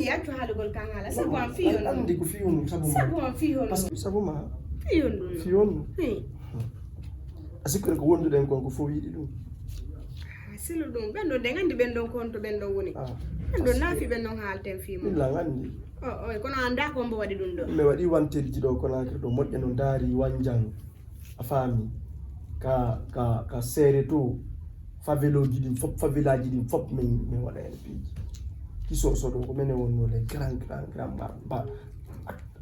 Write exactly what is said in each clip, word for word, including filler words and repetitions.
Yaccu haalugol kan haala, sabu am fii on ɗum. Anndi ko fii on ɗum, sabu ma. Sabu am fii on ɗum. Sabu ma. Fii on ɗum. Fii on ɗum. A sikkude ko wonduɗen kon ko fof yiɗi ɗum. Silo ɗum, ɓen ɗon, ɗen anndi ɓen ɗon ko honto ɓen ɗon woni. Ɓen ɗon naafi ɓen ɗon haalten fii mum. Illa anndi. O, o, kono anndaa ko mbo waɗi ɗum ɗo. Mi waɗi wanteeji ɗo Conakry ɗo moƴƴa no ndaari Wanjang. A faami? Ka, ka, ka seere to, favelooji ɗin fof, favelaaji ɗin fof min, min waɗa heen piiji. Kiso so ɗo ko minen wonno les grands, grands, grands ba, ba,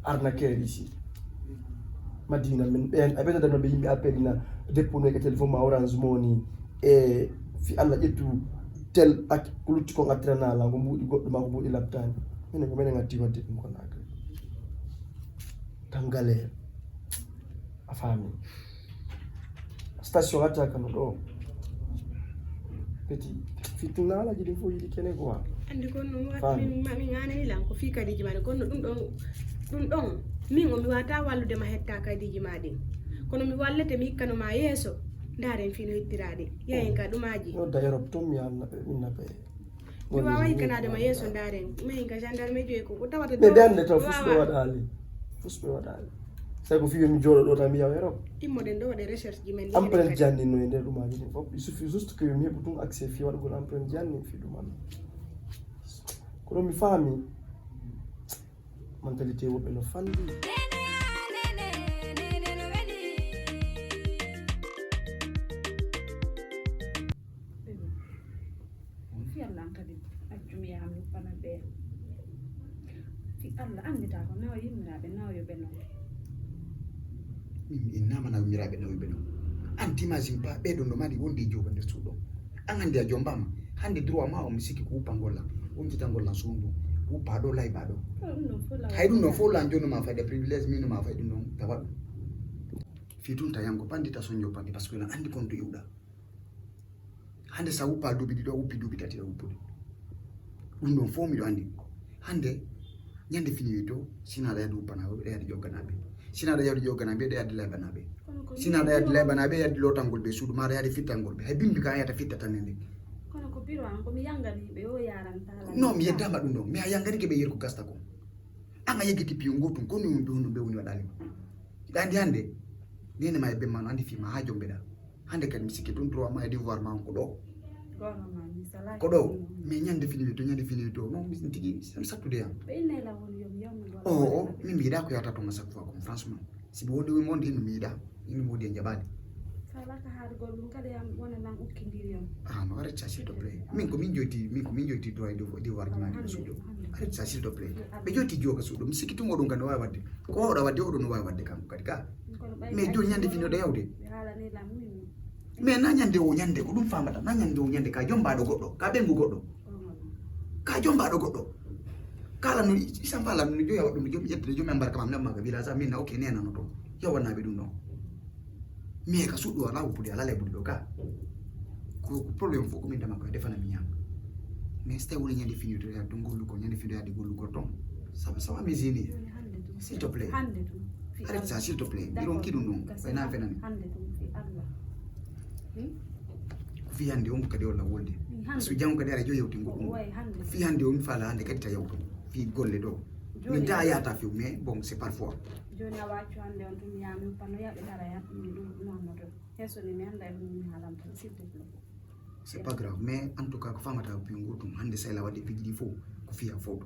arnaqueurs ici. Madina, min ɓen, a ɓeydatanno ɓe yimɓe appel ina dépôt no e téléphone ma Orange Money e fi Allah ƴettu tel ak ko lutti kon attirana la ko mbuuɗi goɗɗo ma ko mbuuɗi labtaani. Minen ko minen ngatti wadde ɗum ko naaka. Tan galère. A faami? Station attaque no ɗo. Petit, fittu naalaji ɗin fof yiɗi kene quoi. Anndi kon ɗum wat-, faami. Min, ma-, min anani lan ko fii kadiiji ma ɗin. Kono ɗum ɗon, ɗum ɗon, min o mi wata wallude ma hetta kadiiji ma ɗin. Kono mi wallete mi ikkano ma yeeso. Ndaaren fii no hittiraaɗi. Yayen ka ɗumaaji. Nodda Europe ton mi anna ɓe, inna ɓe. Mi waaway kanaade ma yeeso ndaaren. Mahin ka gendarme joyi ko, ko tawata. Ɓe ɗande taw fus ɓe waɗaali. Fus ɓe waɗaali. Sabu ko fii yo mi jooɗo ɗo tan mi yawa Europe. Immoɗen ɗo waɗe recherche ji men. Empreinte janni no e nder ɗumaaji ɗin fof. Il suffit juste que yo mi heɓu tun accès fii waɗugol empreinte janni fii ɗum am. Kono mi faami. Mentalité woɓɓe no fanndi. Fi Allah an kadi, accumi yaha mi uppana ɓe. Fi Allah anndita ko nawa yimmiraaɓe, nawa yo ɓe non. Min mi innama nawa yimmiraaɓe, nawa yo ɓe non. An t'imagine pas ɓe ɗon ɗo mari wonde e jooga nder suuɗo. An hannde a jombaama. Hannde droit ma o mi sikki ko wuppangol lan. Wonjitangol lan suudu. Wuppa ɗo, layba ɗo. Hay ɗum ɗon fof lan jono ma fayda privilège, min no ma fay ɗum ɗon tawa ɗum. Fi tun ta yango pandi ta sonjo pandi parce que na anndi kon to iwɗa. Hannde sa wuppa duuɓi ɗiɗo, a wuppi duuɓi tati a wuppude. Ɗum ɗon fof miɗo anndi. Hannde ñande fini wi to, sina aɗa yahde wuppana, ɗa yahde ƴoggana ɓe. Sina aɗa yahde ƴoggana ɓe, ɗa yahde laybana ɓe. Sina aɗa yahde laybana ɓe, yahde lotangol ɓe suudu, ma aɗa yahde fittangol ɓe. Hay bimbi ka yahata fitta tan nde. Kono ko biro an, ko mi yangani ɓe o yaranta. Non, mi yeddama ɗum ɗon. Mi a yanganike ɓe yerko gasta ko. An a yeggiti piyo ngotum, kono yumɓe honɗum ɓe woni waɗali ma. Ɗa anndi hannde, nene ma e bemma no anndi fii ma haa jombeɗa. Hannde kadi mi sikki tun droit ma e devoir ma on ko ɗo. Ko ɗo. Mais ñande fini wi to, ñande fini wi to. Non, mi tigi, mi sattude yam. O, o, min mi yiɗa ko yata toon à chaque fois comme franchement. Si ɓe woni woni mon de, mi yiɗa. Min mi wodi e jaɓaade. Sa alaka haalugol ɗum kadi yam wona nan ukkindiri on. Ah, non, arrête ça, s'il te plaît. Min ko min joyti, min ko min joyti droit e devoir ji ma ɗi suujo. Arrête ça, s'il te plaît. Ɓe joyti jooga suuɗo. Mi sikki tun oɗon kadi no waawi waɗde. Ko wawɗa waɗde oɗon no waawi waɗde kanko kadi ka. Mais jooni ñande fini oɗo yawde. Mais na ñande o ñande ko ɗum famata. Na ñande o ñande ka jombaɗo goɗɗo, ka ɓengu goɗɗo. Ka jombaɗo goɗɗo. Kala no isan fa lan no joya waɗɗum jomi ƴettude jomi embarka mam namma ka village min na ok nenano to. Yawannaɓe ɗum ɗon. Mais ka suɗɗo ala woppude ala lebude ɗo ka. Ko, ko problème fof ko min dama ko defana mi ñam. Mais so tawi woni ñande fini to yadde gollu ko ñande fini yadde gollu ko ton. Sabu sabu mi zini. S'il te plaît. Hannde tun. Arrête ça, s'il te plaît. Mbiɗon kiɗum ɗum. Ɓe nan fenani. Hannde tun fi Allah. Hmm? Ko fi hannde on kadi walla wolde. Hannde. So janngo kadi ara jo yewti ngol ɗum. Fi hannde on fala hannde kadi ta yewto. Fi golle ɗo. Min ta yata fi mais bon c'est parfois. Joni a waccu hannde on tun yami pano yaɓe dara yam ɗum ɗum non no to. Heso ni mi annda e ɗum mi haalam tan s'il te plaît. C'est pas grave, mais en tout cas ko famata ko piyo ngol ɗum hannde Sayla waɗde piiji ɗi fof ko fiya fof.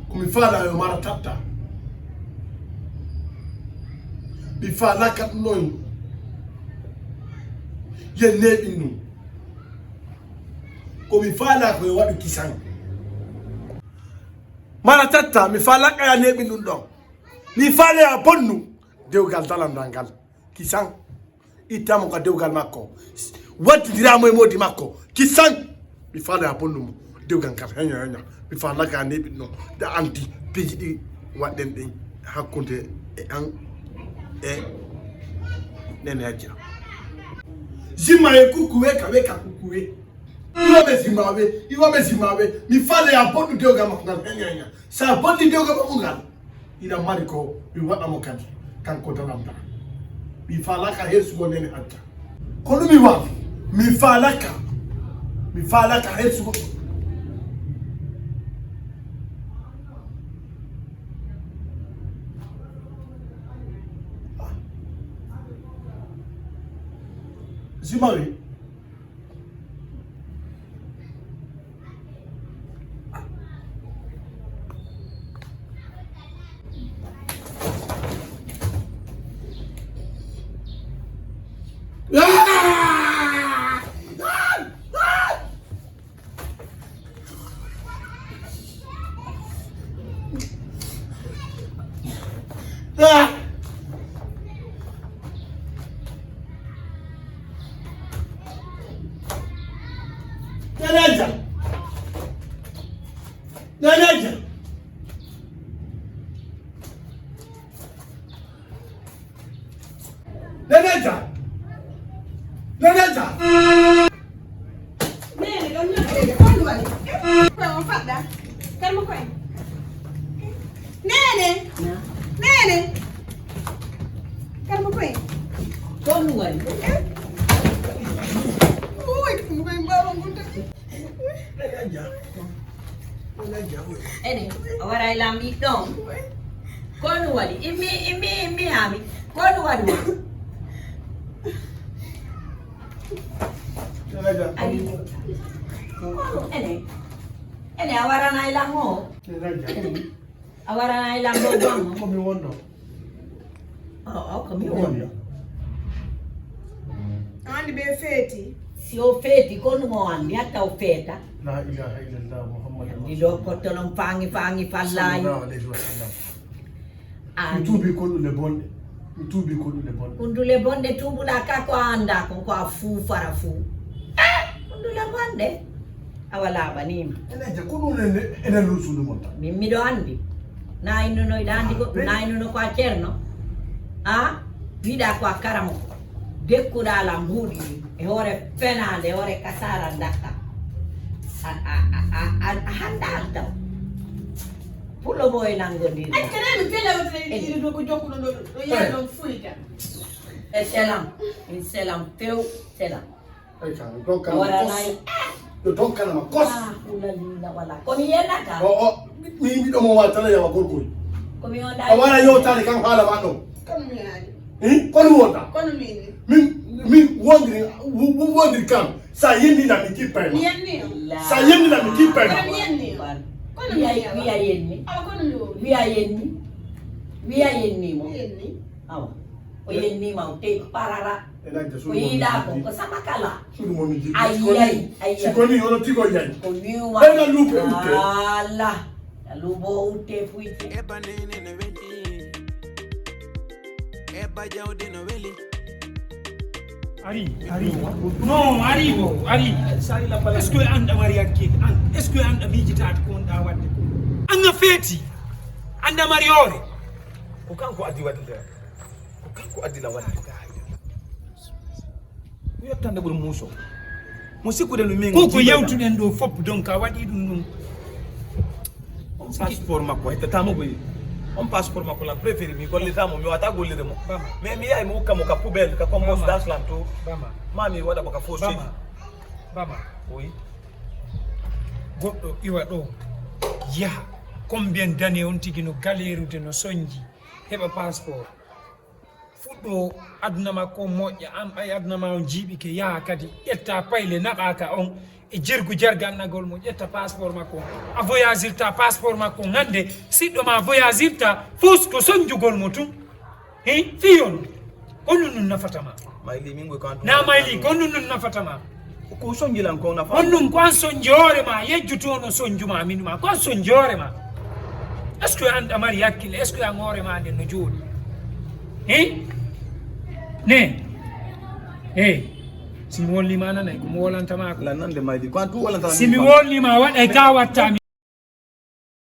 Ko mi faala yo mara tatta. Mi faala kat noon yen neeɓin ɗum. Ko mi faala ko yo waɗu kisan. Mara tatta, mi faala kaya neeɓin ɗum ɗon. Mi faala ya bonnu dewgal dalandal ngal. Kisan. Ittamo ka dewgal makko. Wattidira mo e modi makko. Kisan. Mi faala ya bonnu mo. Dewgal ngal heña heña. Mi faala ka neeɓin ɗum. Da anti piiji ɗi waɗɗen ɗin hakkunde e an e nene hajja. Zimma e kukuwe ka we ka kukuwe. Iwoɓe Zimbabwe, iwoɓe Zimbabwe, mi faala ya bonnu dewgal makko ngal heña heña. Sa bonni dewgal makko ngal, Ina mari ko mi waɗa mo kadi, kanko Dalamda. Mi faalaka hersugol Nene Hajja. Ko ɗum mi waawi. Mi faalaka. Mi faalaka hersugol. Simawi. Daraja. Daraja. Daraja. Daraja. Nene, ɗon nodde, ko ɗum waɗi? Koye on faɗɗa. Kalma koye. Nene. Nene. Kalma koye. Ko ɗum waɗi? Uy, ɗum koye mbawa ngonta. Ene, a waray lam ɓiɗɗo on. Ko ɗum waɗi? Immi, immi, immi, ami. Ko ɗum waɗi? Ay. Ene, ene, a waranay lam o. A waranay lam o, gongo. Ko mi wonno. O, o, ko mi wonno. Andi ɓe feeti. Si o feeti, ko ɗum o andi, hatta o feeta. La ilaha illallah Muhammadu Andi ɗo Rasulullah. Kotto non faŋi, faŋi, fallayi. Sallallahu alayhi wa sallam. Mi tuubi konduɗe bonɗe. Mi tuubi konduɗe bonɗe. Konduɗe bonɗe tuubuɗa ka ko a anda kon ko a fuu fara fuu. Eh, konduɗe bonɗe. Awa laaɓaniima. Ene je ko ɗum ene, ene lul suudu mon tan. Min miɗo andi. Na innuno iɗa andi ko, na innuno ko a ceerno. A wiɗa ko a karamoko. Dekkuɗa ala mbuuɗi ɗi. E hoore fenaande, e hoore kasaara dakka. A, a, a, a, a, a handa an taw. Pullo mo e nanngondiri. Ay, kene mi tele wata iri do ko jokkuno do do ya don fuita. E selam, in selam few, selam. Ay, kan, ɗo kanama kos. Ɗo ɗon kanama kos. Ah, ulalila wala. Ko mi yennata. O, o, mi, mi ɗo mo watala yawa gorkoy. Ko mi onda. A wara yewtare kan haala ma ɗo. Kono mi yaani. Eh? Kono wonda. Kono mi ni. Min, min wondiri, wo-, wo-, wondiri kam. Sa yenni na mi kippay ma. Mi yenni. Sa yenni na mi kippay ma. Kono mi yenni. Kono mi yawa. Wiya yenni. Awa kono mi woni. Wiya yenni. Wiya yenni mo. Mi yenni. Awa. O yenni ma o te parara. Ko yiɗa ko, ko sama kala. Suudu mo mi jiɗi. Ayi, ayi, ayi. Si ko ni hono tigo yayi. Ko wiwa. Ɓeyna luupe utte. Ala. Luubo utte fuyti. Eba nene no weli. Eba jawdi no weli. Ari, ari. No, ari bo, ari. Est-ce que an ɗa mari hakkille? An, est-ce que an ɗa miijitaade ko wonɗa waɗde ko? An a feeti. An ɗa mari hoore. Ko kanko addi waɗde. Ko kanko addi lan waɗde. Ko yettande ɓuri muuso. Mo sikkude no min ko, ko jiiɓe yewtuɗen ɗo fof, donc a waɗi ɗum ɗum. On passeport makko, hettatamo ko yi. On passeport makko lan préféré, mi gollitamo, mi wata gollirde mo. Bama. Mais mi yahi mi ukka mo ka poubelle, ka compost. Bama. Dans lan to. Bama. Ma mi waɗa mo ka fausse. Bama. Bama. Oui. Goɗɗo iwa ɗo, yaha. Combien d'années on tigi no galerude, no sonji, heɓa passeport. Fuɗɗo aduna makko on moƴƴa, an ɓay aduna ma on jiiɓike, yaha kadi ƴetta payle naɓaka on e jirgu jargannagol mo, ƴetta passeport makko on. A voyagirta passeport makko on hannde, siɗɗo ma voyagirta, fof ko sonjugol mo tun. Hi, fiyon. Ko ɗum ɗum nafata ma. Mayli, min ko kanto. Na mayli, ko ɗum ɗum nafata ma. Ko sonji lan ko nafa. On ɗum ko an sonji hoore ma, yejjutu on o sonju ma, min ma, ko an sonji hoore ma. Est-ce que an ɗa mari hakkille? Est-ce que an hoore ma nden no jooɗi? He? Ne? He? Si mi wolni ma nanay, ko mi wolanta ma ko. Lan nande mayli, ko an tu wolanta. Si mi wolni ma waɗay ka watta mi.